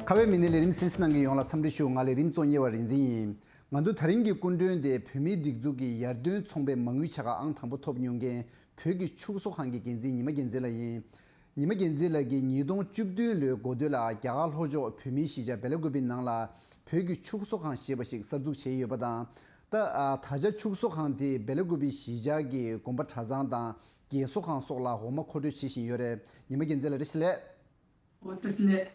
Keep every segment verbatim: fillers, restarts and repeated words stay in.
ཁ་བའི་མི་སྣའི་ལས་རིམ་གསན་གཟིགས་གནང་མཁན་ཡོངས་ལ་འཚམས་འདྲི་ཞུ། ང་ལས་རིམ་གཙོ་གཉེར་བ་རིག་འཛིན་ཡིན། ང་ཚོ་ད་རིང་གི་སྐུ་མགྲོན་དེ་བོད་མིའི་སྒྲིག་འཛུགས་ཀྱི་ཡར་ཐོན་ཚོང་པའི་མ་དངུལ་ཆ་ག་ཨང་དང་པོ་ཐོབ་མྱོང་མཁན་བོད་ཀྱི་ཕྱུགས་གསོ་ཁང་གི་འགན་འཛིན་ཉི་མ་རྒྱལ་མཚན་ལགས་ཡིན། ཉི་མ་རྒྱལ་མཚན་ལགས་ཀྱིས་ཉིས་སྟོང་བཅུ་བདུན་ལོའི་འགོ་སྟོད་ལ་རྒྱ་གར་ལྷོ་ཕྱོགས་བོད་མིའི་གཞིས་ཆགས་སྦེ་ལ་ཀུ་པེ་ནང་ལ་བོད་ཀྱི་ཕྱུགས་གསོ་ཁང་ཞེས་པ་ཞིག་གསར་འཛུགས་བྱས་ཡོད་པ་དང་། ད་ད་ཆ་ཕྱུགས་གསོ་ཁང་དེས་སྦེ་ལ་ཀུ་པེ་གཞིས་ཆགས་ཀྱི་དགོན་པ་གྲྭ་ཚང་དང་རྒན་གསོ་ཁང་སོགས་ལ་འོ་མ་མཁོ་སྤྲོད་བྱེད་བཞིན་ཡོད་རེད། ཉི་མ་རྒྱལ་མཚན་ལགས་བཀྲ་ཤིས་བདེ་ལེགས། ཨོ་བཀྲ་ཤིས་བདེ་ལེགས།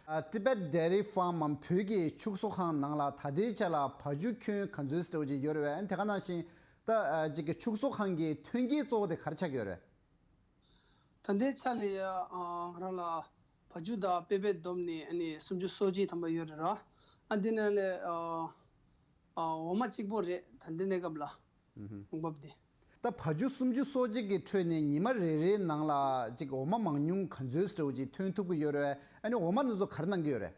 ཨ། Tibet Dairy Farm འམ་བོད་ཀྱི་ཕྱུགས་གསོ་ཁང་ནང་ལ་ད་ལྟའི་ཆ་ལ་བ་ཕྱུགས་ཁྱོན་ག་ཚོད་ཙམ་ཅིག་ཡོད་རེད་པས། ཨ་ནི་དེ་ག་ནང་བཞིན་ད་ཨ་ཅིག་གི་ཕྱུགས་གསོ་ཁང་གི་ཐོན་སྐྱེད་གཙོ་བོ་དེ་ག་རེ་ཆགས་ཀྱི་ཡོད་རེད། ད་ལྟའི་ཆ་ལ་ཡ་ཨ་ང་རང་ལ་བ་ཕྱུགས་དང་པེ་པེ་བསྡོམས་ནས་ཨ་ནི་སུམ་ཅུ་སོ་གཅིག་ཐམ་པ་ཡོད་རེད་ར། ཨ་འདི་ནང་ལས་ཨ་ཨ་འོ་མ་གཅིག་པོ་རེད་ད་ལྟའི་གནས་སྐབས་ལ། ཨུ་ཧུམ། འོང་འབབ་དེ། ད་བ་ཕྱུགས་སུམ་ཅུ་སོ་གཅིག་གི་ཁྲོད་ནས་ཉི་མ་རེ་རེའི་ནང་ལ་ཅིག་འོ་མ་མང་ཉུང་ག་ཚོད་ཙམ་ཅིག་ཐོན་ཐུབ་ཀྱི་ཡོད་རེད། ཨ་ནི་འོ་མ་འདི་ཚོ་ག་རེ་གནང་གི་ཡོད་རེད།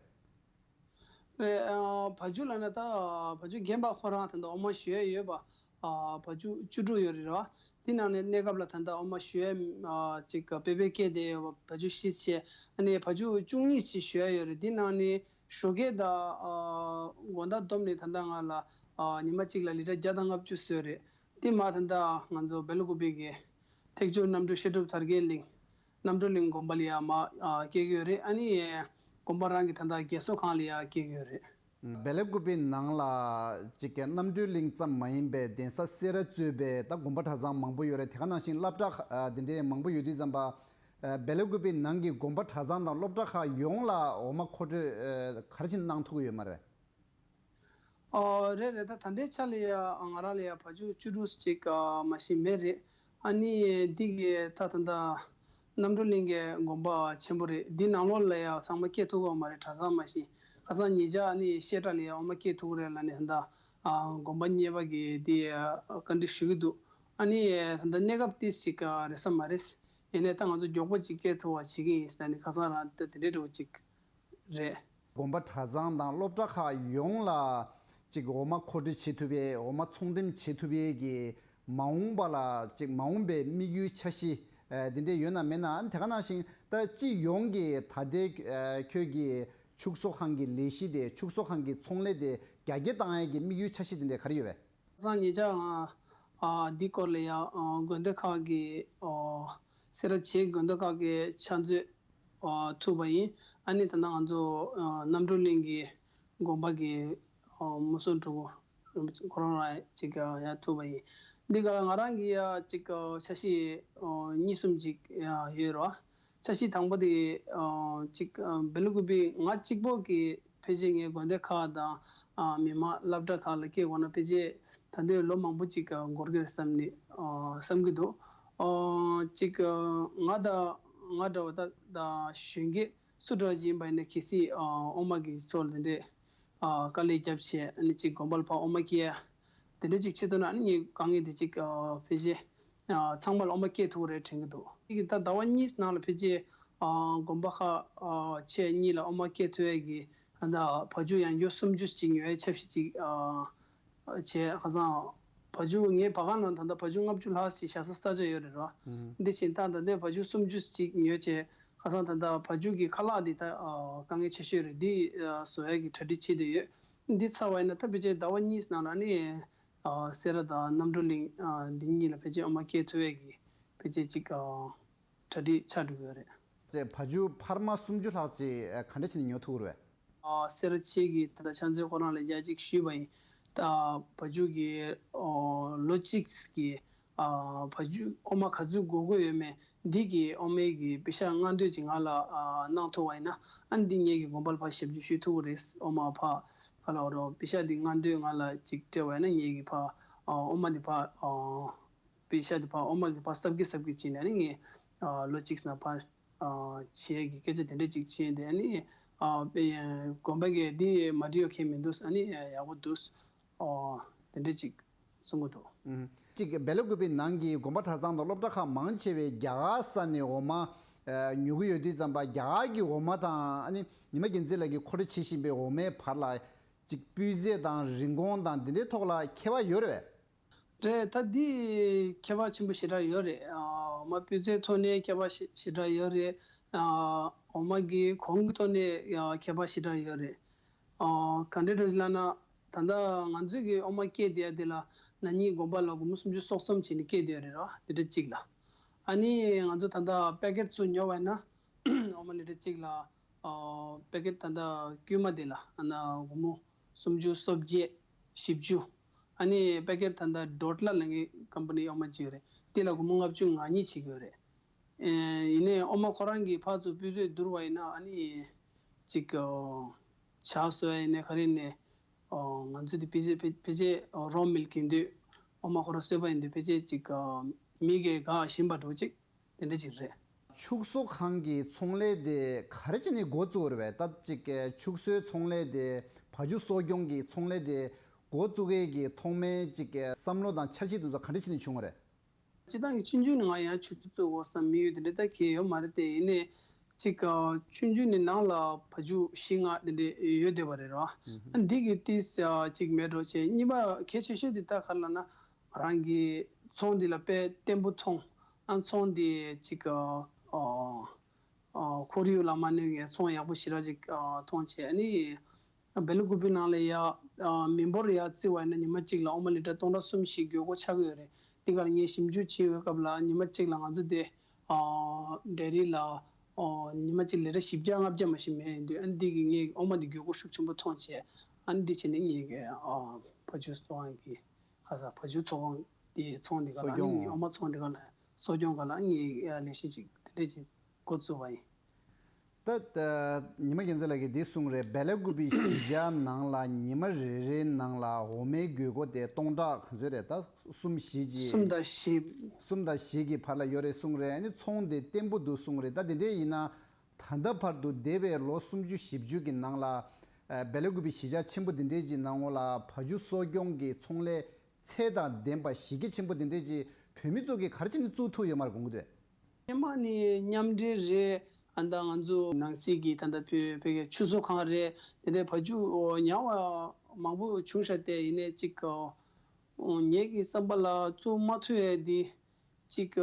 རེད། ཨ་བ་ཕྱུགས་ལབ་ན་ད་བ་ཕྱུགས་རྒན་པ་ཁོ་རང་ད་ལྟ་འོ་མ་བཞོ་ཡས་ཡོད་པ། ཨ་བ་ཕྱུགས་བཅུ་དྲུག་ཡོད་རེད་ར། དེ་ནང་ནས་གནས་སྐབས་ལ་ད་ལྟ་འོ་མ་བཞོ་ཡས་ཨ་ཅིག་པེ་པེ་སྐྱེས་བསྡད་ཡོད་པ་བ་ཕྱུགས་བཞི་བྱས། ཨ་ནི་བ་ཕྱུགས་བཅུ་གཉིས་ཅིག་བཞོ་ཡས་ཡོད་རེད། དེ་ནང་ནས་ཞོགས་ཀས་དང་ཨ་དགོང་དག་བསྡོམས་ནས་ད་ལྟ་ང་ལ་ཨ་ཉི་མ་གཅིག་ལ་ལི་ཊར་བརྒྱ་དང་ལྔ་བཅུ་ཟོས་རེད། དེ་མ་ད་ལྟ་ང་ཚོ་སྦེ་ལ་ཀུ་པེ་གི་ཐེག་མཆོག་རྣམ་གྲོལ་བཤད་སྒྲུབ་དར་རྒྱས་གླིང་། རྣམ་གྲོལ་གླིང་དགོན་པ་ལ་ཡ་མ་ཨ་སྐྱེལ་གྱི་ཡོད་རེད། ཨ་ནི་དགོན་པ་རང་གི་ད་ལྟ་རྒན་གསོ་ཁང་ལ་ཡ་སྐྱེལ་གྱི་ཡོད་རེད། སྦེ་ལ་ཀུ་པེ་ནང་ལ་ཅིག་གི་རྣམ་གྲོལ་གླིང་ཙམ་མ་ཡིན་པའི་གདན་ས་སེ་ར་གཙོས་པའི་ད་དགོན་པ་གྲྭ་ཚང་མང་པོ་ཡོད་རེད། དེ་ག་ནང་བཞིན་སློབ་གྲྭ་ཁག་ཨ་དེ་འདྲའི་མང་པོ་ཡོད་དུས་ཙམ་པ། ཨ་སྦེ་ལ་ཀུ་པེ་ནང་གི་དགོན་པ་གྲྭ་ཚང་དང་སློབ་གྲྭ་ཁག་ཡོངས་ལ་འོ་མ་མཁོ་སྤྲོད་ཨ་ག་རེ་བྱས་ནས་གནང་ཐུབ་ཀྱི་ཡོད་མ་རེད། ཨོ་རེད་རེད། ད་ད་ལྟའི་ཆ་ལ་ཡ་ང་རང་ལ་ཡ་བ་ཕྱུགས་བཅུ་དྲུག་ཅིག་ཨ་མ་གཞི་མེད་རེད། ཨ་ནི་འདི་གི་ད་ད་ལྟ་རྣམ་གྲོལ་གླིང་གི་དགོན་པ་ཆེན་པོ་རེད། འདི་ནང་ལོགས་ལ་ཡ་ཚང་མ་སྐྱེལ་ཐུབ་ཀྱི་མ་རེད། གྲྭ་ཚང་མ་གཞི་ཁ་སང་ཉེ་ཆར་ཨ་ནི་བཤད་གྲྭ་ལ་ཡ་འོ་མ་སྐྱེལ་ཐུབ་ཀྱི་རེད་ལབ་ནས་ད་ལྟ་ཨ་དགོན་པ་གཉེར་པ་གི་འདི་ཨ་བཀའ་འདྲི་ཞུ་གི་འདུག་ཨ་ནི་ད་ལྟ་གནས་སྐབས་ཏིས་ཅིག་ཨ་རེད་ས་མ་རེད། ཡིན་ནའི་ད་ང་ཚོ་མགྱོགས་པོ་ཅིག་སྐྱེལ་ཐུབ་པ་བྱེད་ཀྱི་ཡིན་ཟེར་ནས་ཁ་སང་རང་ད་དེ་འདྲའི་འདྲ་བོ་ཅིག་རེད། དགོན་པ་གྲྭ་ཚང་དང་སློབ་གྲྭ་ཁག་ཡོངས་ལ་ཅིག་འོ་མ་མཁོ་སྤྲོད་བྱེད་ཐུབ་པའི་འོ་མ་ཚོང་འགྲེམས་བྱེད་ཐུབ་པའི་གི་མ་འོངས་པ་ལ་ཅིག་མ་འོངས་པའི་དམིགས་ཡུལ་འཆར་གཞི་ཨ་འདི་འདྲས་ཡོད་ན་མེད་ན། ཨ་ནི་དེ་ག་ནང་བཞིན་ད་སྤྱི་ཡོངས་ཀྱི་ད་ལྟའི་ཨ་ཁྱོད་ཀྱི་ཕྱུགས་གསོ་ཁང་གི་ལས་གཞི་དེ་ཕྱུགས་གསོ་ཁང་གི་ཚོང་ལས་དེ་རྒྱ་སྐྱེད་བཏང་ཡས་ཀྱི་དམིགས་ཡུལ་འཆར་གཞི་དེ་འདྲས་ག་རེ་ཡོད་པས། ཁ་སང་ཉེ་ཆར་ང་ཨ་འདི་སྐོར་ལ་ཡང་ཨ་དགོན་སྡེ་ཁག་གི་ཨ་སེ་ར་བྱེས་དགོན་སྡེ་ཁག་གི་ཕྱག་མཛོད་ཨ་ཐུག་པ་ཡིན། ཨ་ནི་ད་ལྟ་ང་ཚོ་ཨ་རྣམ་གྲོལ་གླིང་གི་དགོན་པ་གི་ཨ་མུ་སོ་གྲུ་གུ་ཁོ་རང་རང་ཅིག་ཨ་ཡར་ཐུག་པ་ཡིན། འདི་ག་ལ་ང་རང་གི་ཡ་ཅིག་ཨ་འཆར་གཞི་ཨ་གཉིས་གསུམ་ཅིག་ཡ་ཡོད་རེད་བ། འཆར་གཞི་དང་པོ་དེ་ཨ་ཅིག་ཨ་སྦེ་ལ་ཀུ་པེ་ང་གཅིག་པོ་གི་ཕལ་ཆེར་ངའི་དགོན་སྡེ་ཁག་དང་ཨ་མི་མང་སློབ་གྲྭ་ཁག་ལ་སྐྱེལ་དགོས་ན་ཕལ་ཆེར་ད་དུང་ལོ་མང་པོ་ཅིག་ཨ་འགོར་གི་རེད་བསམ་ནས་ཨ་བསམ་གྱི་འདུག་ཨ་ཅིག་ཨ་ང་དང་ང་འདྲ་བ་ད་ད་གཞོན་སྐྱེས་སུ་འདྲ་ཅིག་ཡིན་པ་ཡིན་ན་གལ་སྲིད་ཨ་འོ་མ་གི་ཚོགས་ལ་དེ་འདྲས་ཨ་དཀའ་ལས་བརྒྱབ་བྱས་ཨ་ནི་ཅིག་དགོན་པ་ལ་ཕར་འོ་མ་སྐྱེལ་ཡ། དེ་འདྲ་ཅིག་བྱེད་ཐུབ་ན་ཨ་ནི་ངའི་དཀའ་ངལ་དེ་ཅིག་ཨ་ཕལ་ཆེར་ཨ་ཚང་མ་ལ་འོ་མ་སྐྱེལ་ཐུབ་ཀྱི་རེད་དྲན་གྱི་འདུག་ཨ་ནི་ད་ཟླ་བ་གཉིས་ནང་ལ་ཕལ་ཆེར་ཨ་དགོན་པ་ཁག་ཨ་ཆེ་གཉིས་ལ་འོ་མ་སྐྱེལ་ཐུབ་ཡས་ཀྱི་ད་ལྟ་བ་ཕྱུགས་ཡང་སྐྱར་སུམ་ཅུ་ཅིག་ཉོ་ཡས་འཆར་གཞི་ཅིག་ཨ་བྱས། ཁ་སང་བ་ཕྱུགས་ངའི་བ་ག་ནང་ད་ལྟ་བ་ཕྱུགས་ལྔ་བཅུ་ལྷག་ཅིག་བཞག་ས་ས་ཆ་ཡོད་རེད་ར། ཨུ་འདི་བཞིན་ད་ད་ལྟའི་བ་ཕྱུགས་སུམ་ཅུ་ཅིག་ཉོས་བྱས། ཁ་སང་ད་ལྟ་བ་ཕྱུགས་ཀྱི་ཁ་ལག་འདི་ད་ཨ་དཀའ་ངལ་ཆེ་ཤོས་རེད། འདི་ཨ་བཟོ་ཡས་ཀྱི་གྲ་སྒྲིག་བྱེད་བསྡད་ཡོད། འདི་ཚར་བ་ཡིན་ན་ད་ཕལ་ཆེར་ཟླ་བ་གཉིས་ནང་ལ་ནི་ཨ་སེ་ར་དང་རྣམ་གྲོལ་གླིང་ཨ་འདི་གཉིས་ལ་ཕལ་ཆེར་འོ་མ་སྐྱེལ་ཐུབ་ཡས་ཀྱི་ཕལ་ཆེར་ཅིག་ཨ་གྲ་སྒྲིག་ཆགས་འགྲོ་གི་ཡོད་རེད། ཅེས་བ་ཕྱུགས་འཕར་མ་སུམ་ཅུ་ལྷག་ཅིག་ཨ་ག་འདྲ་བྱས་ནས་ཉོ་ཐུབ་ཀྱི་རེད་པས། ཨ་སེ་ར་བྱེས་ཀྱི་ད་ལྟ་ཕྱག་མཛོད་ཁོ་རང་ལ་ཡ་གཅིག་ཞུས་པ་ཡིན། ད་བ་ཕྱུགས་ཀྱི་ཨོ་ལོ་གཅིག་གི་ཨ་བ་ཕྱུགས་འོ་མ་ག་ཚོད་དགོས་ཀྱི་ཡོད་མེད་འདི་གི་འོ་མའི་གི་པེ་ཤག་སྔ་འདོད་ཅིག་ང་ལ་ཨ་གནང་ཐུབ་པ་ཡིན་ན། ཨ་ནི་འདི་ངེད་ཀྱི་དགོན་པ་ལ་ཕར་ཞབས་ཞུ་ཞུ་ཐུབ་ཀྱི་རེད། འོ་མ་ཕར་ག་ལ་འོ་རོགས་པེ་ཤག་འདི་སྔ་འདོད་ང་ལ་ཅིག་སྤྲད་པ་ཡིན་ན་ངེད་ཀྱི་ཕར་ཨ་འོ་མ་འདི་ཕར་ཨ་པེ་ཤག་འདི་ཕར་འོ་མ་གི་ཕར་གསབ་ཀྱི་གསབ་ཀྱི་བྱས་ནས་ཨ་ནི་ངས་ཨ་ལོ་གཅིག་ནང་ཕར་ཨ་བྱེད་ཀྱི་སྐད་ཆ་དེ་འདྲ་ཅིག་བྱས་ཏེ་ཨ་ནི་ཨ་དགོན་པ་གིས་འདི་མ་འགྲིག་ཡོད་མཁན་མི་འདུག་ཨ་ནི་ཡག་པོ་འདུག་ཨོ་དེ་འདྲ་ཅིག་གསུང་གི་འདུག་ཨུམ། གཅིག་སྦེ་ལ་ཀུ་པེ་ནང་གི་དགོན་པ་གྲྭ་ཚང་དང་སློབ་གྲྭ་ཁག་མང་ཆེ་བས་རྒྱ་གར་ས་ནས་འོ་མ་ཨ་ཉོ་གི་ཡོད་དུས་ཙམ་པ། རྒྱ་གར་གྱི་འོ་མ་དང་ཨ་ནི་ཉི་མ་རྒྱལ་མཚན་ལགས་ཀྱིས་མཁོ་སྤྲོད་བྱེད་བཞིན་པའི་འོ་མའི་བར་ལ་གཅིག་སྤུས་ཚད་དང་རིན་གོང་དང་འདི་འདྲའི་ཐོག་ལ་ཁྱད་པར་ཡོད་རེད་པས། རེད། ད་འདི་ཁྱད་པར་ཆེན་པོ་ཞེ་དྲག་ཡོད་རེད། ཨ་འོ་མ་སྤུས་ཚད་ཐོག་ནས་ཁྱད་པར་ཞེ་ཞེ་དྲག་ཡོད་རེད། ཨ་ འོ་མ་གི་གོང་གི་ཐོག་ནས་ཡ་ཁྱད་པར་ཞེ་དྲག་ཡོད་རེད། ཨ་ག་འདྲ་འདྲ་ཞིག་ལབ་ན། ད་ལྟ་ང་ཚོས་ཀྱི་འོ་མ་སྐྱེས་བསྡད་ཡ་དེ་ལ་ན་ནིང་དགོན་པ་ལ་སྒོར་མོ་སུམ་ཅུ་སོ་གསུམ་བྱས་ནས་སྐྱེས་བསྡད་ཡོད་རེད་ར། ལི་ཊར་གཅིག་ལ། ཨ་ནི་ང་ཚོ་ད་ལྟ་པེ་ཀེཊ་ཚུར་ཉོ་བ་ཡིན་ན། འོ་མ་ལི་ཊར་གཅིག་ལ། ཨ་པེ་ཀེཊ་ད་ལྟ་དཀྱུས་མ་དེ་ལ་ཨ་ན་སྒོར་མོ་སུམ་ཅུ་སོ་བརྒྱད། བཞི་བཅུ། ཨ་ནི་པེ་ཀེཊ་ད་ལྟ་ཌོཊ་ལ་ལབ་མཁན་ཀམ་པ་ནི་འོ་མ་གཅིག་ཡོད་རེད། དེ་ལ་སྒོར་མོ་ལྔ་བཅུ་ང་གཉིས་བྱེད་ཀྱི་ཡོད་རེད། ཨེ་ཡིན་ནའི་འོ་མ་ཁོ་རང་གི་ཕར་ཚུར་སྤུས་ཚད་བསྡུར་བ་ཡིན་ན། ཨ་ནི་ཅིག་ཨོ་ཇ་བཟོ་ཡ་ཡིན་ནའི་ག་རེ་ཡིན་ནའི། ཨོ་ང་ཚོ་དེ་ཕལ་ཆེར་ཕལ་ཕལ་ཆེར་ཨོ་རོ་མིལ་གྱིན་དུས། འོ་མ་ཁོ་རང་སོས་པ་ཡིན་དུས་ཕལ་ཆེར་ཅིག་ཨོ་མི་གིས་དགའ་བཞིན་པ་འདྲ་བོ་ཅིག་དེ་འདྲ་ཅིག་རེད། ཕྱུགས་གསོ་ཁང་གི་ཚོང་ལས་དེ་ག་རེ་བྱས་ནས་འགོ་བཙུགས་པ་རེད་པས། ད་ཅིག་ཕྱུགས་གསོའི་ཚོང་ལས་དེ་བ་ཕྱུགས་གསོ་སྐྱོང་གི་ཚོང་ལས་དེ་འགོ་བཙུགས་མཁན་གྱི་ཐོག་མའི་ཅིག་བསམ་བློ་དང་འཆར་གཞི་དེ་ཚོ་ག་འདྲ་བྱས་ནས་བྱུང་བ་རེད། སྤྱིར་བཏང་གི་ཆུང་ཆུང་ནས་ང་ཡང་ཕྱུགས་གསོ་བཙུགས་དགོས་བསམ་མི་ཡོད་དེ་འདྲ་ད་གལ་ཡོད་མ་རེད་དེ། ཡིན་ནའི་ཅིག་ཆུང་ཆུང་ནས་ནང་ལ་བ་ཕྱུགས་བཞི་ལྔ་དེ་འདྲ་ཡོད་བསྡད་པ་རེད་ར། ཨ་འདི་གི་ཏིས་ཅིག་མེད་འགྲོ་བྱས། གཉིས་པ་གལ་ཆེ་ཤོས་དེ་ད་ག་རེ་ལབ་ན། ང་རང་གི་ཚོང་འདི་ལ་དཔེ་བརྟན་པོ་མཐོང་། ཨ་ཚོང་འདི་ཅིག་ཨ་ཨ་ཁོར་ཡུག་ལ་མ་གནོད་མཁན་ཚོང་ཡག་པོ་ཞེ་དྲག་ཅིག་ཨ་མཐོང་བྱས། ཨ་ནི་སྦེལ་ཀོབ་ནང་ལ་ཡ་ཨ་མི་འབོར་ཡ་བརྩི་བ་ཡིན་ན་ཉི་མ་གཅིག་ལ་འོ་མ་ལི་ཊར་སྟོང་ཕྲག་གསུམ་བཞི་དགོས་མཁོ་ཆགས་ཀྱི་ཡོད་རེད། འདི་ག་ལ་ངས་ཞིབ་འཇུག་བྱེད་ཡོད་སྐབས་ལ་ཉི་མ་གཅིག་ལ་ང་ཚོ་དེ་ཨ་ཌེ་རི་ལ་ཨ་ཉི་མ་གཅིག་ལི་ཊར་བཞི་བརྒྱ་ལྔ་བརྒྱ་མ་ཞིག་མེད་ཡིན་དུས། ཨ་ནི་འདི་གི་ངས་འོ་མ་འདི་དགོས་མཁོ་ཤུགས་ཆེན་པོ་མཐོང་བྱས། ཨ་ནི་འདི་བྱས་ནས་ངས་ཀྱི་ཨ་བ་ཕྱུགས་གསོ་ཁང་གི་ཁ་ས་བ་ཕྱུགས་གསོ་ཁང་དེ་ཚོང་འདི་ག་ལ་གསོ་སྐྱོང་ངས་འོ་མ་ཚོང་འདི་ག་ལ་གསོ་སྐྱོང་ག་ལ་ངས་ལས་གཞི་ཅིག་དེ་འདྲས་ཅིག་འགོ་བཙུགས་པ་ཡིན། ད་ཉི་མ་རྒྱལ་མཚན་ལགས་ཀྱིས་འདི་གསུངས་རེད། སྦེལ་ཀོབ་གཞིས་ཆགས་ནང་ལ་ཉི་མ་རེ་རེའི་ནང་ལ་འོ་མའི་དགོས་མཁོ་དེ་སྟོང་ཕྲག་ག་ཚོད་རེད། ད་གསུམ་བཞི་གི་གསུམ་དང་བཞི། གསུམ་དང་བཞི་གི་བར་ལ་ཡོད་རེད་གསུངས་རེད། ཨ་ནི་ཚོང་དེ་བརྟན་པོ་འདུག་གསུངས་རེད། ད་དེ་འདྲས་ཡིན་ན། ད་ལྟ་བར་དུ་འདས་པའི་ལོ་སུམ་ཅུ་བཞི་བཅུ་གི་ནང་ལ། ཨ་སྦེལ་ཀོབ་གཞིས་ཆགས་ཆེན་པོ་འདི་འདྲས་ཀྱི་ནང་ལོགས་ལ་བ་ཕྱུགས་གསོ་སྐྱོང་གི་ཚོང་ལས་ཚད་དང་ལྡན་པ་གཞི་རྒྱ་ཆེན་པོ་འདི་འདྲས་ཀྱི་བོད་མི་ཚོ་གིས་ག་རེ་བྱས་ནས་བཙུགས་ཐུབ་ཡོད་མ་རེད་དགོངས་ཀྱི་འདུག་སྔོན་མ་ནས་མཉམ་འབྲེལ་རེད། ཨ་ད་ང་ཚོ་ནང་སྲིད་ཀྱི་ད་ལྟ་བོད་བོད་ཀྱི་ཕྱུགས་གསོ་ཁང་རེད། དེ་འདྲའི་བ་ཕྱུགས་ཉར་བ་མང་པོ་བྱུང་ཤག་སྟེ། ཡིན་ནའི་གཅིག་ངེད་ཀྱི་བསམ་པ་ལ་བཙུགས་མ་ཐུབ་ཡས་འདི་གཅིག་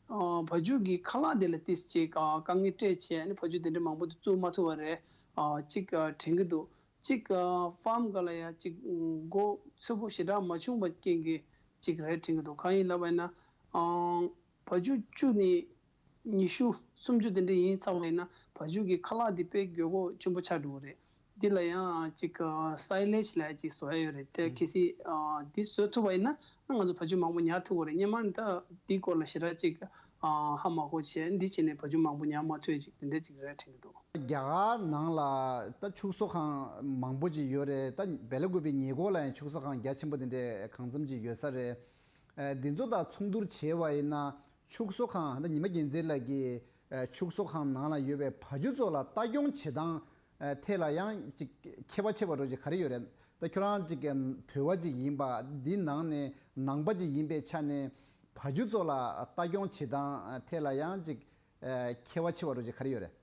ཨ་བ་ཕྱུགས་ཀྱི་ཁ་ལག་དེ་ལ་ཏིས་ཅིག་ཨ་དཀའ་ངལ་འཕྲད་བྱས་ནས་བ་ཕྱུགས་དེ་འདྲ་མང་པོ་དེ་བཙུགས་མ་ཐུབ་པ་རེད། ཨ་གཅིག་ཨ་དྲན་གྱི་འདུག་གཅིག་ཨ་ཕཱམ་སྒང་ལ་ཡ་གཅིག་མགོ་ཚོད་པོ་ཞེ་དྲག་མ་བྱུང་བ་རྐྱེན་གྱིས་གཅིག་རེད་དྲན་གྱི་འདུག་གང་ཡིན་ལབ་པ་ཡིན་ན། ཨ་བ་ཕྱུགས་བཅུ་ནས་ཉི་ཤུ་སུམ་ཅུ་དེ་འདྲ་ཡིན་ཚར་བ་ཡིན་ན་བ་ཕྱུགས་ཀྱི་ཁ་ལག་དེ་དཔེ་དགོས་མཁོ་ཆེན་པོ་ཆགས་འགྲོ་གི་རེད། འདི་ལ་ཡང་ཅིག་སའི་ལེཇ་ལབ་ཅིག་བཟོ་ཡ་ཡོད་རེད་དེ། གལ་སྲིད་འདི་བཟོ་ཐུབ་པ་ཡིན་ན་ང་ཚོ་བ་ཕྱུགས་མང་པོ་ཉར་ཐུབ་ཀྱི་རེད། སྔོན་མ་ནས་ད་འདིའི་སྐོར་ལ་ཞེ་དྲག་ཅིག་ཧ་མ་གོ་བྱས། འདི་བྱས་ནས་བ་ཕྱུགས་མང་པོ་ཉར་མ་ཐུབ་ཅིག་དེ་འདྲ་ཅིག་རེད་དྲན་གྱི་འདུག་རྒྱ་གར་ནང་ལ་ད་ཕྱུགས་གསོ་ཁང་མང་པོ་ཅིག་ཡོད་རེད། ད་སྦེལ་ཀོབ་ཉེ་འཁོར་ལ་ཡང་ཕྱུགས་གསོ་ཁང་རྒྱ་ཆེན་པོ་དེ་འདྲས་གང་འཚམ་ཅིག་ཡོད་ས་རེད། འདི་ཚོ་དང་མཚུངས་བསྡུར་བྱས་པ་ཡིན་ན། ཕྱུགས་གསོ་ཁང་ད་ཉི་མ་རྒྱལ་མཚན་ལགས་ཀྱིས་ཕྱུགས་གསོ་ཁང་ནང་ལ་ཡོད་པའི་བ་ཕྱུགས་ཚོ་ལ་ལྟ་སྐྱོང་བྱེད་སྟངས་ཐད་ལ་ཡང་ཅིག་ཁྱད་པར་ཆེ་བ་འདྲ་ཅིག་ག་རེ་ཡོད་རེད། ད་ཁྱོད་རང་ཅིག་བོད་པ་ཅིག་ཡིན་པ་འདི་ནང་ནས་ནང་པ་ཅིག་ཡིན་པའི་ཆ་ནས་བ་ཕྱུགས་ཚོ་ལ་ལྟ་སྐྱོང་བྱེད་སྟངས་ཐད་ལ་ཡང་ཅིག་ཁྱད་པར་ཆེ་བ་འདྲ་ཅིག་ག་རེ་ཡོད་རེད།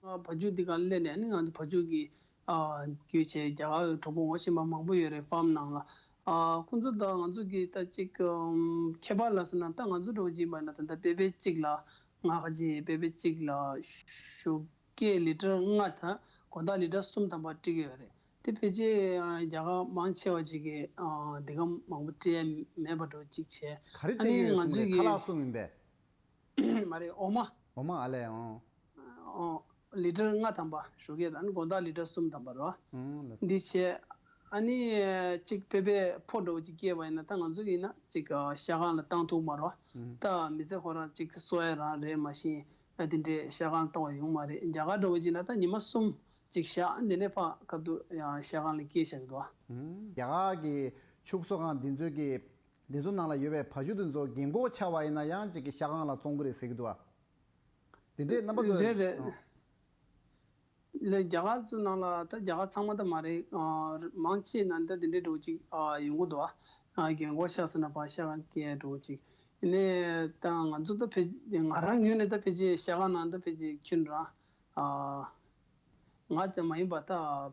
བ་ཕྱུགས་འདི་ག་སླེབས་ནས་ནི་ང་ཚོ་བ་ཕྱུགས་ཀྱི་ཨ་རྒྱུ་ཆ་རྒྱ་གར་གྱི་གྲོགས་པོ་ངོ་ཤེས་པ་མང་པོ་ཡོད་རེད་ཕཱམ་ནང་ལ། ཨ་ཁོང་ཚོ་དང་ང་ཚོ་གི་ད་ཅིག་ཨམ་ཁྱད་པར་ལ་སོང་ན། ད་ང་ཚོ་འདྲ་བོ་ཅིག་ཡིན་པ་ན་ད་ལྟ་པེ་པེ་གཅིག་ལ་ང་ཁ་ཅིག་པེ་པེ་གཅིག་ལ་ཞོགས་ཀས་ལི་ཊར་ལྔ་དང་དགོང་དག་ལི་ཊར་གསུམ་ཐམ་པ་སྤྲད་ཀྱི་ཡོད་རེད། དེ་ཕལ་ཆེར་ཨ་རྒྱ་གར་མང་ཆེ་བ་ཅིག་གིས་ཨ་འདི་ག་མང་པོ་སྤྲད་མེད་པ་འདྲ་བོ་ཅིག་བྱས། ག་རེ་སྤྲད་ཡོད་གསུངས་རེད། ཁ་ལག་གསུངས་ཡིན་པས། མ་རེད། འོ་མ། འོ་མ། ཨ་ལས། ཨོ། ཨོ། ལི་ཊར་ལྔ་ཐམ་པ་ཞོགས་ཀས་དང་དགོང་དག་ལི་ཊར་གསུམ་ཐམ་པ་རེད་བ། ཨང་ལགས་སོ། འདི་བྱས། ཨ་ནི་གཅིག་པེ་པེ་ཕོ་འདྲ་བོ་ཅིག་སྐྱེས་པ་ཡིན་ན་ད་ང་ཚོ་ཡིན་ན་ཅིག་ཨ་ཤ་ཁང་ལ་བཏང་ཐུབ་མ་རེད་བ། ཨང་། ད་མི་ཚེ་ཁོ་རང་ཅིག་གསོ་ཡ་རང་རེད། མ་གཞི་ཨ་དེ་འདྲའི་ཤ་ཁང་ལ་གཏོང་བ་ཡོང་མ་རེད། རྒྱ་གར་འདྲ་བོ་ཅིག་ན་ད་ཉི་མ་གསུམ་ཅིག་བཞག་འདི་ནས་ཕར་སྐབས་དུ་ཡང་ཤ་ཁང་ལ་སྐྱེལ་བཞག་གི་འདུག་བ། ཨང་། རྒྱ་གར་གྱི་ཕྱུགས་གསོ་ཁང་འདི་ཚོ་གི་འདི་ཚོ་ནང་ལ་ཡོད་པའི་བ་ཕྱུགས་འདི་ཚོ་རྒན་གོག་ཆགས་པ་ཡིན་ན་ཡང་ཅིག་གི་ཤ་ཁང་ལ་བཙོང་གི་རེད་ཟེར་གྱི་འདུག་བ། དེ་འདྲའི་རྣམ་པ་ཚོ་རེད་རེད། ཨ། ལས་རྒྱ་གར་ཚོ་ནང་ལ་ད་རྒྱ་གར་ཚང་མ་ད་མ་རེད། ཨ་མང་ཆེ་ན་ད་དེ་འདྲའི་འདྲ་བོ་ཅིག་ཨ་ཡོང་གི་འདུག་ཨ། རྒན་གོག་ཆགས་སོང་ན་ཕར་ཤ་ཁང་སྐྱེལ་འདྲ་བོ་ཅིག་ཡིན་ནའི་ད་ང་ཚོ་ད་ཕལ་ང་རང་ངོས་ནས་ད་ཕལ་ཆེར་ཤ་ཁང་ནང་ད་ཕལ་ཆེར་ཁྱོད་རང་ཨ་ང་ཙམ་མ་ཡིན་པ་ད་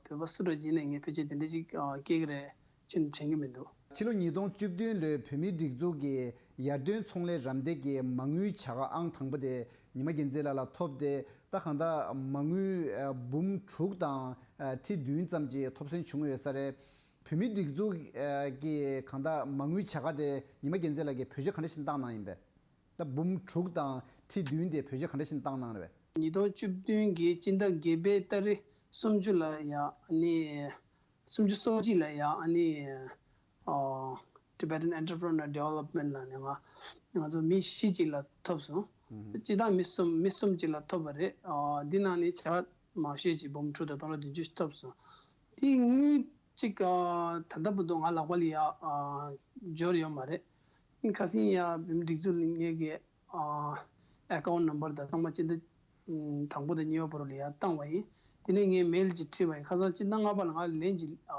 བོད་པ་སུ་འདྲ་ཅིག་ནས་ངས་ཕལ་ཆེར་དེ་འདྲ་ཅིག་ཨ་སྐྱེལ་གི་རེད། ཅི་ནས་དྲན་གྱི་མི་འདུག་ཕྱི་ལོ་ཉིས་སྟོང་བཅུ་བདུན་ལོའི་བོད་མིའི་སྒྲིག་འཛུགས་ཀྱི་ཡར་ཐོན་ཚོང་ལས་རམ་འདེགས་ཀྱི་མ་དངུལ་བྱ་དགའ་ཨང་དང་པོ་དེ་ཉི་མ་རྒྱལ་མཚན་ལགས་ལ་ཐོབ་སྟེ། ད་གང་ལྟར་མ་དངུལ་ཨ་འབུམ་དྲུག་དང་ཨ་ཁྲི་བདུན་ཙམ་ཅིག་ཐོབ་སོན་བྱུང་ཡོད་ས་རེད། བོད་མིའི་སྒྲིག་འཛུགས་ཨ་ཀྱི་གང་ལྟར་མ་དངུལ་བྱ་དགའ་དེ་ཉི་མ་རྒྱལ་མཚན་ལགས་ཀྱིས་བེད་སྤྱོད་ག་འདྲ་ཞིག་བཏང་གནང་ཡིན་པས། ད་འབུམ་དྲུག་དང་ཁྲི་བདུན་དེ་བེད་སྤྱོད་ག་འདྲ་ཞིག་བཏང་གནང་རེད་པས། ཉིས་སྟོང་བཅུ་བདུན་གྱི་སྤྱི་ཟླ་བརྒྱད་པའི་ཏ་རིག་སུམ་ཅུ་ལ་ཡ་ཨ་ནི། སུམ་ཅུ་སོ་གཅིག་ལ་ཡ་ཨ་ནི། ཨོ། Tibetan Entrepreneur Development ལ་ནི་ང་ང་ཚོ་མི་བཞི་ཅིག་ལ་ཐོབ་སོང་། སྤྱི་བཏང་མི་གསུམ་མི་གསུམ་ཅིག་ལ་ཐོབ་པ་རེད། ཨོ། འདི་ནང་ནས་བྱ་བ་མང་ཤོས་ཅིག་འབུམ་དྲུག་དང་སྟོང་ཕྲག་བདུན་ཅུ་ཐོབ་སོང་། དེའི་དངུལ་ཅིག་ཨ་ད་ལྟ་བར་དུ་ང་ལག་པ་ལ་ཡ་ཨ་འབྱོར་ཡོད་མ་རེད། ཁ་སང་ཡ་བོད་མིའི་སྒྲིག་འཛུགས་ལ་ངེད་ཀྱི་ཨ་account number དང་ཚང་མ་སྤྱི་ཟླ་དང་པོ་དང་གཉིས་པ་བར་ལ་ཡ་བཏང་བ་ཡིན། དེ་ནས་ངས་mail ཅིག་བྲིས་པ་ཡིན། ཁ་སང་སྤྱི་ཟླ་ལྔ་པ་ལ་ང་ལན་ཅིག་ཨ་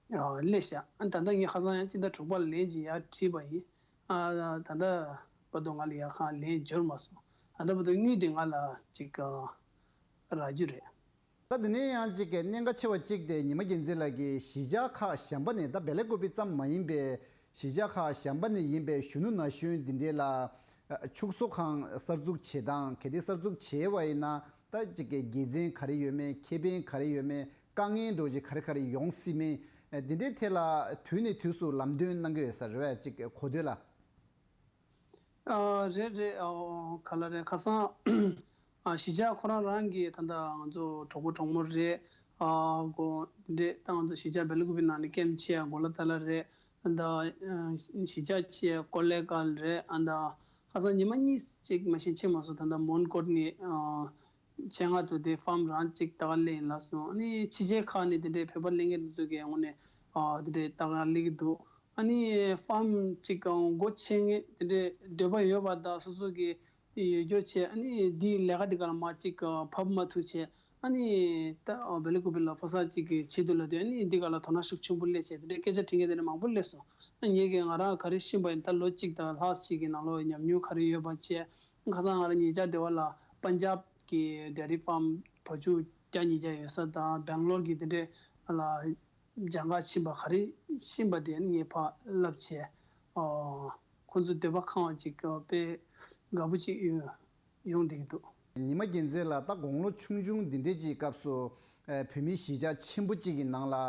ཨ་སླེབས་ཤག་ཨ་ད་ལྟ་ངས་ཁ་སང་ཡང་སྤྱི་ཟླ་དྲུག་པ་ལ་ལན་ཅིག་ཡར་བྲིས་པ་ཡིན། ཨ་ད་ལྟ་བར་དུ་ང་ལ་ཡར་ཁ་ལན་འབྱོར་མ་སོང་། ད་ལྟ་བར་དུ་དངུལ་དེ་ང་ལ་ཅིག་ཨ་རག་རྒྱུ་རེད། ད་དེ་ནས་ཡང་ཅིག་གི་གནད་འགག་ཆེ་བ་གཅིག་དེ་ཉི་མ་རྒྱལ་མཚན་ལགས་ཀྱིས་གཞིས་ཆགས་ཁག་གཞན་པ་ནས། ད་སྦེལ་ཀོབ་པི་ཙམ་མ་ཡིན་པའི་གཞིས་ཆགས་ཁག་གཞན་པ་ནས་ཡིན་པའི་གཞོན་ནུ་ན་གཞོན་འདི་འདྲས་ལ་ཕྱུགས་གསོ་ཁང་གསར་འཛུགས་བྱེད་སྟངས། གལ་ཏེ་གསར་འཛུགས་བྱས་པ་ཡིན་ན་ད་ཅིག་གི་དགེ་མཚན་ག་རེ་ཡོད་མེད། ཁེ་ཕན་ག་རེ་ཡོད་མེད། དཀའ་ངལ་འདྲ་བོ་ཅིག་ག་རེ་ག་རེ་ཡོང་སྲིད་མེད། འདི་འདྲའི་ཐད་ལ་དུས་ནས་དུས་སུ་ལམ་སྟོན་གནང་གི་ཡོད་ས་རེད་པས། ཅིག་གོ་ཐོས་ལ། ཨ་རེད་རེད། ཨོ་ག་ལ་རེད། ཁ་སང་ཨ་གཞིས་ཆགས་ཁོ་རང་རང་གི་ད་ལྟ་ང་ཚོ་གྲོགས་པོ་གྲོགས་མོ་རེད། ཨ་གོ་འདྲེ་ད་ང་ཚོ་གཞིས་ཆགས་སྦེལ་ཀོབ་པི་ནང་ནས་ཀེམ་ཆེ་ཡ་གོ་ལ་ད་ལ་རེད། ཨ་ད་གཞིས་ཆགས་ཆེ་ཡ་ཀོ་ལེ་གལ་རེད། ཨ་ད་ཁ་སང་ཉི་མ་གཉིས་ཅིག་མ་ཤེས་ཕྱིན་མ་སོང་། ད་ལྟ་མོན་གྷོ་ནས་ཨ་ཆེད་མངགས་ཐོག་དེ་ཕརམ་རང་གཅིག་ད་ག་སླེབས་ཡིན་ལབ་སོང་། ཨ་ནི་ཕྱི་རྒྱལ་ཁག་ནས་དེ་འདྲའི་བོད་པ་སླེབས་མཁན་དེ་ཚོ་གི་ངོས་ནས་ཨ་དེ་འདྲའི་ད་ག་སླེབས་ཀྱི་འདུག་ཨ་ནི་ཕརམ་གཅིག་སྒོ་ཕྱེ་མཁན་དེ་འདྲའི་འདོད་པ་ཡོད་པ་དང་སོ་སོ་གི་ཡོད་རྒྱུ་བྱས། ཨ་ནི་འདི་ལས་ཀ་འདི་ག་ལ་མ་གཅིག་ཕབ་མ་ཐུབ་བྱས། ཨ་ནི་ད་སྦེལ་ཀོབ་པི་ལ་ཕོ་གསར་གཅིག་གི་ཆེད་དུ་ལབ་དུས། ཨ་ནི་འདི་ག་ལ་དོ་སྣང་ཤུགས་ཆེན་པོ་སླེབས་བྱས། དེ་འདྲའི་སྐད་ཆ་དྲི་མཁན་དེ་འདྲ་མང་པོ་སླེབས་སོང་། ཨ་ངེད་ཀྱིས་ང་རང་ག་རེ་ཤེས་པ་ཡིན། ད་ལོ་གཅིག་དང་ལྷག་ཅིག་གི་ནང་ལོགས་ཉམས་མྱོང་ག་རེ་ཡོད་པ་བྱས། ཁ་སང་ང་རང་ཉེ་ཆར་སྡེ་བ་ལ་པན་ཇབ་ཀྱི་ཌེ་རི་ཕརམ་བ་ཕྱུགས་བརྒྱ་ཉིས་བརྒྱ་ཡོད་ས་དང་སྦེང་ལོར་གྱི་དེ་འདྲས་ལ་སྦྱང་ག་ཕྱིན་པ་ག་རེ་ཤེས་པ་དེ་ངས་ཕར་བསླབ་བྱས། ཨོ་ཁོང་ཚོ་འདོད་པ་ཁེངས་པ་ཅིག་དཔེ་དགའ་པོ་ཅིག་ཡོང་ཡོང་བསྡད་ཀྱི་འདུག་ཉི་མ་རྒྱལ་མཚན་ལགས་ད་དགུང་ལོ་ཆུང་ཆུང་འདི་འདྲས་ཀྱི་སྐབས་སུ་ཨ་བོད་མིའི་གཞིས་ཆགས་ཆེན་པོ་གཅིག་གི་ནང་ལ་ཨ་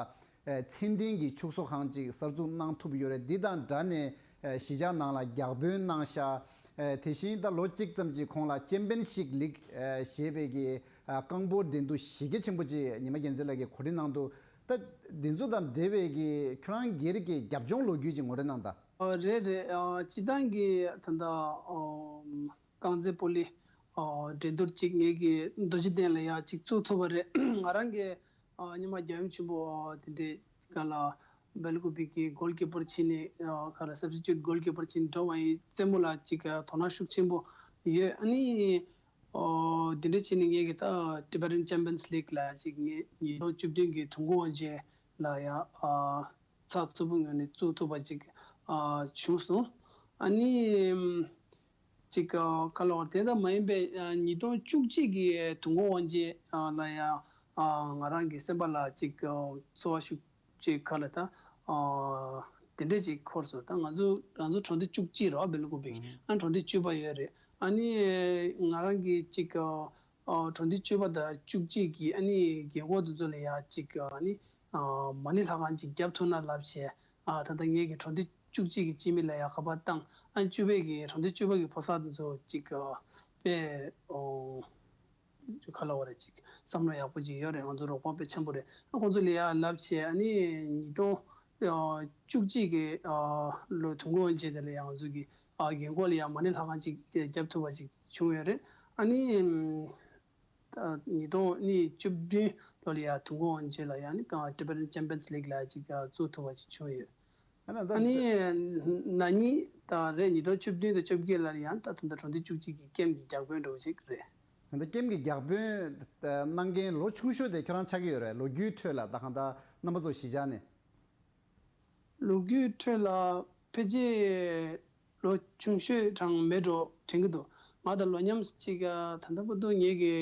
ཚད་ལྡན་གྱི་ཕྱུགས་གསོ་ཁང་ཅིག་གསར་འཛུགས་གནང་ཐུབ་ཡོད་རེད། འདི་དང་སྦྲགས་ནས་ཨ་གཞིས་ཆགས་ནང་ལ་རྒྱ་དཔོན་གནང་ཤག་ཨ་དེ་བཞིན་ད་ལོ་གཅིག་ཙམ་གྱི་གོང་ལ་ཅེམ་པིན་ཤིབ་ལིག་ཨ་ཞེས་པའི་གི་ཨ་རྐང་སྤོལ་འགྲན་བསྡུར་གཞི་རྒྱ་ཆེན་པོ་ཅིག་ཉི་མ་རྒྱལ་མཚན་ལགས་ཀྱིས་གོ་སྒྲིག་གནང་འདུག་ད་འདི་ཚོ་དང་འབྲེལ་བའི་གི་ཁྱོད་རང་སྒེར་གྱི་རྒྱབ་ལྗོངས་ལོ་རྒྱུས་ཅིག་ངོ་སྤྲོད་གནང་དང་། ཨ་རེད་རེད། ཨ་སྤྱིར་བཏང་གི་ད་ལྟ་ཨོ། རྐང་རྩེད་སྤོ་ལོའི་ཨ་འགྲན་བསྡུར་ཅིག་ངེད་ཀྱི་རྡོ་རྗེ་གདན་ལ་ཡ་ཅིག་བཙུགས་ཐུབ་པ་རེད། ང་རང་གི་ཨ་སྔོན་མ་རྒྱལ་ཡུམ་ཆེན་པོ་ཨ་དེ་འདྲའི་སྒང་ལ་སྦེལ་ཀོབ་པི་གི་གོལ་ཀི་པར་བྱས་ནས་ཨ་ག་རེ་སབ་སི་ཊི་ཊུཊ་གོལ་ཀི་པར་བྱས་ནས་འགྲོ་བ་ཡིན། རྩེད་མོ་ལ་ཅིག་ཨ་དོ་སྣང་ཤུགས་ཆེན་པོ་ཡོད། ཨ་ནི་ཨོ་དེ་འདྲ་བྱས་ནས་ངེད་ཀྱི་ད་Tibetan Champions League ལ་ཅིག་ངེད་ཉིས་སྟོང་བཅུ་བདུན་གྱི་དུས་འཁོར་དབང་ཆེན་ལ་ཡ་ཨ་ཚགས་ཚུད་པོ་ངང་ནས་བཙུགས་ཐུབ་པ་ཅིག་ཨ་བྱུང་སོང་། ཨ་ནི་ཅིག་ཨ་ག་ལ་བར་དེ་ལྟར་མ་ཡིན་པའི་ཨ་ཉིས་སྟོང་བཅུ་གཅིག་གི་དུས་འཁོར་དབང་ཆེན་ཨ་ལ་ཡ་ཨ་ང་རང་གི་སེམས་པ་ལ་ཅིག་ཨ་ཚོར་བ་ཤུགས་ཅིག་ག་ལ་ད་ཨ་དེ་འདྲས་ཅིག་འཁོར་སོང་། ད་ང་ཚོ་ང་ཚོ་གྲོང་སྡེ་བཅུ་གཅིག་རེད་པ། སྦེལ་ཀོབ་པི་ཨ་གྲོང་སྡེ་བཅུ་པ་ཡོད་རེད། ཨ་ནི་ང་རང་གི་ཅིག་ཨ་ཨ་གྲོང་སྡེ་བཅུ་པ་དང་བཅུ་གཅིག་གི་ཨ་ནི་རྒན་གོག་དེ་ཚོ་ལ་ཡ་ཅིག་ཨ་ནི་ཨ་མ་ཎི་ལྷ་ཁང་ཅིག་རྒྱབ་ཐུབ་ན་ལབ་བྱས། ཨ་ད་ལྟ་ངེད་ཀྱི་གྲོང་སྡེ་བཅུ་གཅིག་གི་སྤྱི་མི་ལ་ཡ་ཁ་པར་བཏང་། ཨ་བཅུ་པའི་གི་གྲོང་སྡེ་བཅུ་པ་གི་ཕོ་གསར་དེ་ཚོ་ཅིག་ཨ་དཔེ་ཨོ་ག་ལ་བ་རེད། ཅིག་བསམ་བློ་ཡག་པོ་ཅིག་ཡོད་རེད། ང་ཚོ་རོགས་པ་དཔེ་ཆེན་པོ་རེད། ཨ་ཁོང་ཚོ་ལ་ཡ་ལབ་བྱས། ཨ་ནི་ཉིས་སྟོང་ཨ་བཅུ་གཅིག་གི་ཨ་ལོའི་དུས་འཁོར་དབང་ཆེན་དེ་ལ་ཡ་ང་ཚོ་གི་ཨ་རྒན་གོག་ལ་ཡ་མ་ཎི་ལྷ་ཁང་ཅིག་རྒྱབ་ཐུབ་པ་ཅིག་བྱུང་ཡོད་རེད། ཨ་ནི་ད་ཉིས་སྟོང་ནི་བཅུ་བདུན་ལོ་ལ་ཡ་དུས་འཁོར་དབང་ཆེན་ལ་ཡ་ནི་གང་Tibetan Champions League ལ་ཅིག་བཙུགས་ཐུབ་པ་ཅིག་བྱུང་ཡོད། ཨ་ན་ད་ཨ་ནི་ན་ནིང་ད་རེད། ཉིས་སྟོང་བཅུ་བདུན་དང་བཅོ་བརྒྱད་ལ་ཡང་ད་ད་ལྟ་གྲོང་སྡེ་བཅུ་གཅིག་གི་ཀེམ་གྱི་རྒྱབ་དཔོན་འདྲ་བོ་ཅིག་རེད། ད་ལྟ་ཀེམ་གྱི་རྒྱབ་དཔོན་གནང་མཁན་ལོ་ཆུང་ཤོས་དེ་ཁྱོད་རང་ཆགས་ཀྱི་ཡོད་རེད། ལོ་རྒྱུས་ཁྲོད་ལ་ད་གང་ལྟར་རྣམ་པ་ཚོ་གཞིས་ཆགས་ནས། ལོ་རྒྱུས་ཁྲོད་ལ་ཕལ་ཆེར་ལོ་ཆུང་ཤོས་གྲངས་མེད་འགྲོ་དྲན་གྱི་འདུག་ང་ད་ལོ་མཉམ་ཅིག་ད་ལྟ་བར་དུ་ངེད་ཀྱི་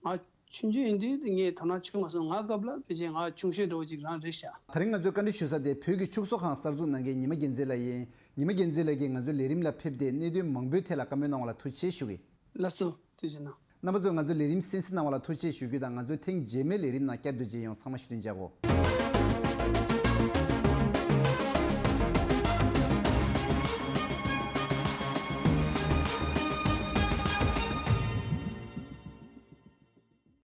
ང་ ཆུང་ཆུང་ཡིན་དུས་ངས་དོ་སྣང་བྱུང་མ་སོང་། ང་སྐབས་ལ་ཕལ་ཆེར་ང་ཆུང་ཤོས་འདྲ་བོ་ཅིག་རང་རེད་ཤག། དེ་རིང་ང་ཚོས་བཀའ་འདྲི་ཞུ་ས་དེ་བོད་ཀྱི་ཕྱུགས་གསོ་ཁང་གསར་འཛུགས་གནང་མཁན་ཉི་མ་རྒྱལ་མཚན་ལགས་ཡིན། ཉི་མ་རྒྱལ་མཚན་ལགས་ཀྱིས་ང་ཚོའི་ལས་རིམ་ལ་ཕེབས་ཏེ་གནད་དོན་མང་པོའི་ཐད་ལ་བཀའ་མོལ་གནང་བ་ལ་ཐུགས་རྗེ་ཆེ་ཞུ་གི། ལགས་སོ། ཐུགས་རྗེ་གནང་། རྣམ་པ་ཚོས་ང་ཚོའི་ལས་རིམ་གསན་གཟིགས་གནང་བ་ལ་ཐུགས་རྗེ་ཆེ་ཞུ་རྒྱུ་དང་། ང་ཚོའི་ཐེངས་རྗེས་མའི་ལས་རིམ་ནང་བསྐྱར་དུ་མཇལ་ཡོང་། ཚང་མ་བཞུགས་གདན་འཇགས་གོ།